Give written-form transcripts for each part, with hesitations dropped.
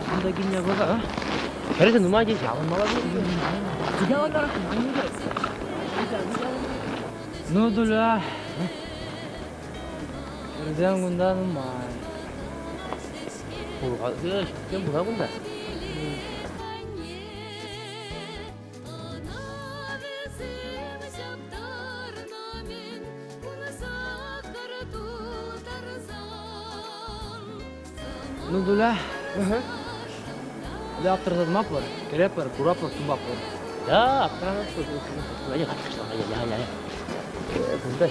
Кунта килнӗ пӑха. Хӗрсем нумай теҫҫӗ, авӑнмалла Ну, Туля, хӗрсем кунта нумай. Тем пур кунта. Ну, Туля, Туля аптӑратмапӑр, кӗрепӗр, курапӑр, тумапӑр. Да, аптӑрамастпӑр. Кунта.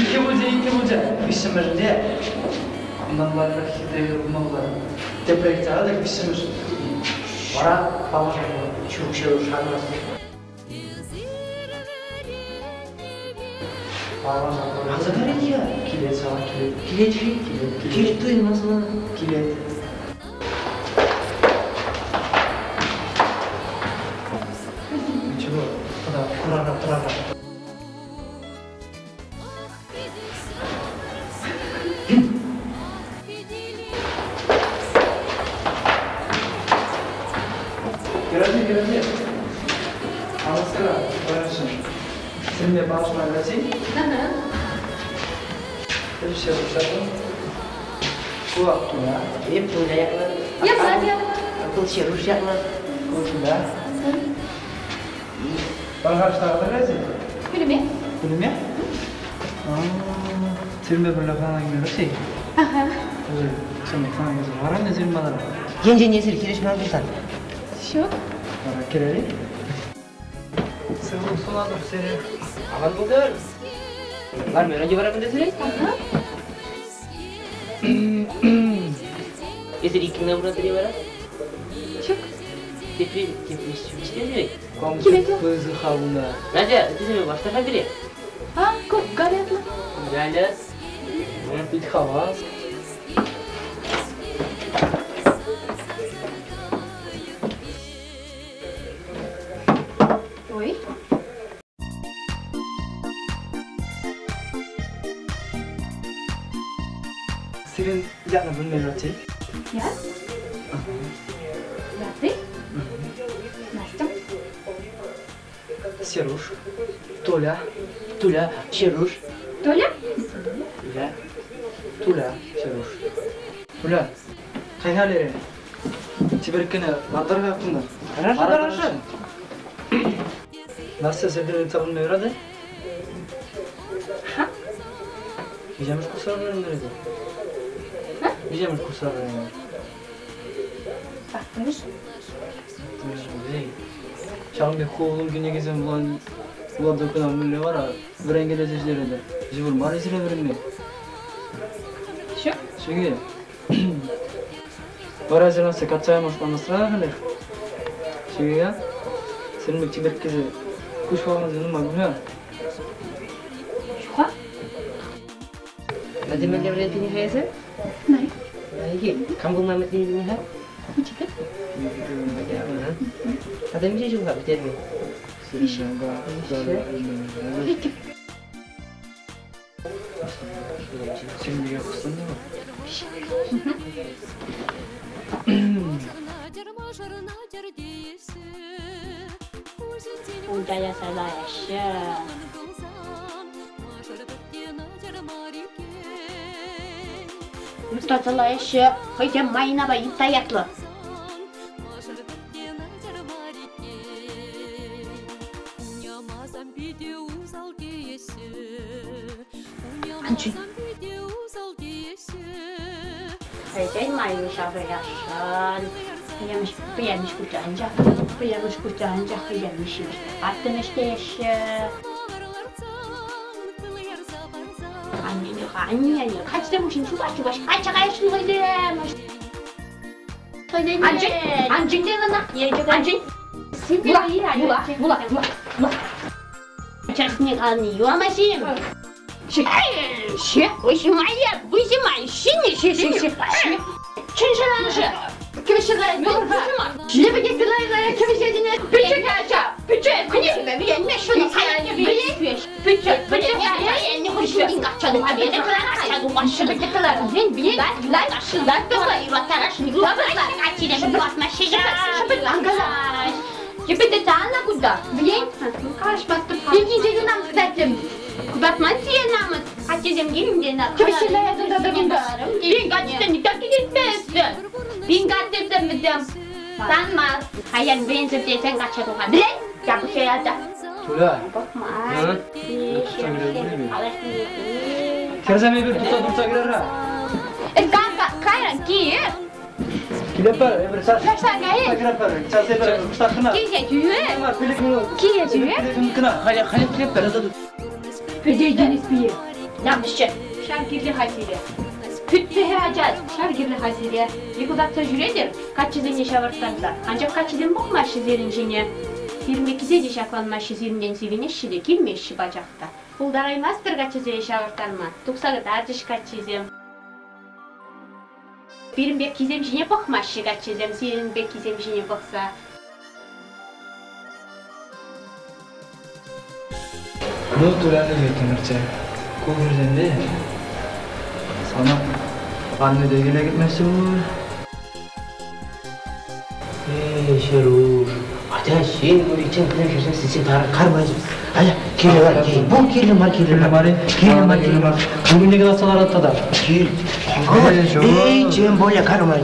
Иккӗ пулчӗ, иккӗ пулчӗ. Виҫҫӗмӗшӗнче унтан лайӑхрах хитре пулмалла. Тепре чаратӑк виҫҫӗмӗш. Вара паллашать вӑл. Ҫук, ҫук, шанмасть. Паллашать. Аса килет-и? Килет сана, килет. Килет-ши? Килет, килет. Килет туйӑнмасӑр. Килет. Ничего, тогда курара, турара. Кирәкми, кирәкми. Алыскыра, барышын. Син мне палышма берсең? Еще рушатын. Кулак тула. Эп Туля ятлы. Я Надя ятлы. Был Серуш ятлы. Кулчында. Баргач тагы газет. Пӳлӗме. Пӳлӗме? Сирме берле хана килмеши. Аха. Сен хана килсе вара не сирме мана. Енчен эсир хирӗҫ мар пулсан. Ҫук. Вара кирери. Сывлӑх сунатӑп сире. Аван пултӑр. Лармерен те вара кунта сире? Аха. Эсир иккӗн пуратӑр-и вара? Ҫук. Тепри, тепри ҫӳрет. Килет. Пысӑк хавна. Надя, ыттисене баштаха кире. А, ку Галя ятлы. Галя. Пит хавас. Ой. Сирен яна бүлмелерти. Я? Я ты? Настя. Серуш. Толя. Туля, Серуш. Толя? Туля. Туля, Серуш. Туля. Кайналере. Чиберкене лардарга кунда. Хорошо, хорошо. Настя сирден ыйтса бүлмей юрады? Ха. Виҫемӗш курсра вӗреннӗ. Виҫемӗш курсра вӗреннӗ. Аттӑмӗш. Ҫавӑн пек хулӑн кӗнекесем вулан вуласа кӑна мӗнле вара вӗренкелесе ҫитеретӗр. Йывӑр мар-и сире вӗренме? Ҫук. Ҫук-и? Вара эсир Настя качча яма шутламастӑр халех? Ҫук-и, а? Сирӗн пек чиперккесе куҫ хӑваланса нумай пулмӗ. Ҫука. Надя мӗнле вӗрентӗн-ха эсӗ? Най. Найки. Кам пулма ӗмӗтленетӗн-ха? Учитель. Тата миҫе ҫул-ха пӗтерме? Иккӗ. Сирӗн пекех хӑстӑн та Унта ясалаҫҫӗ. Тасалаҫҫӗ. Хӑйсем майнапа йытта ятлӑ. Анчи. Хӑйсен майлӑ ҫавӑрасшӑн. Пӗрремӗш, пӗрремӗш курса анчах, пӗрремӗш курса анчах хӑйсем ҫывӑх аттӑн ӗҫлеҫҫӗ. Анне, каччӑсем хушшин чупаҫ-чупаҫ, качча каясшӑн хӑйсем. Анчен, анчен те ӑна. Анчен. Вула, вула, вула, вула, вула. Часне калани юрамаҫим. Ҫи, выҫмая, выҫмай, ҫине, ҫи, ҫи, ҫи, ҫи. Чын-чынаншӑ. Кӗвӗҫсе каять, Лебеде кылай-лая кӗвӗҫетӗне. Пӗчӗк ача, пӗчӗк, пӗчӗк, пӗчӗк, Хаян вӗренсе тесен качча тухать. Билет, япӑхса Туля. Хӗрсем эпир тухса туртса кӗрер-ха. Кайран ки. Килеппӗр, эпир час. Кайса кайӑр. Килеппӗр, час эпир кӑштах кӑна. Килсе тӳе. Киле тӳе. Пилӗк минут кӑна. Халӗ халӗ килеппӗр. Пӗтӗ пие. Намӑсчӗ. Ҫав кирлӗ-ха сире. Пӳтпӗхе ача, ҫав кирлӗ-ха сире. Йӑкӑлтатса ҫӳретӗр, каччӑсене ҫавӑрттарса. Анчах каччӑсем пӑхмаҫҫӗ сирӗн ҫине. Сирӗнпе килсе те ҫакланмаҫҫӗ, сирӗнтен сивӗнеҫҫӗ те, килмеҫҫӗ пачах та. Пултараймастӑр каччӑсене ҫавӑрттарма. Тухса кӑтартӗҫ каччисем. Пирӗн пеккисем ҫине пӑхмаҫҫӗ каччӑсем, сирӗн пеккисем ҫине пӑхса. Ну, Туляна ертӗмӗрччӗ. Ку хӗрсемпе сана аннӳ те киле кӗртмеҫҫӗ пуль. Эй, Ҫеруш, атя ҫын куриччен кӗрен хӗрсем сиссе кармаҫ. Атя, кирлӗ мар, кирлӗ. Бу кирлӗ мар, кирлӗ мар. Кирлӗ мар, кирлӗ мар. Кунне кӑларса ларать тата. Кил. Эй, чем более кармаҫ.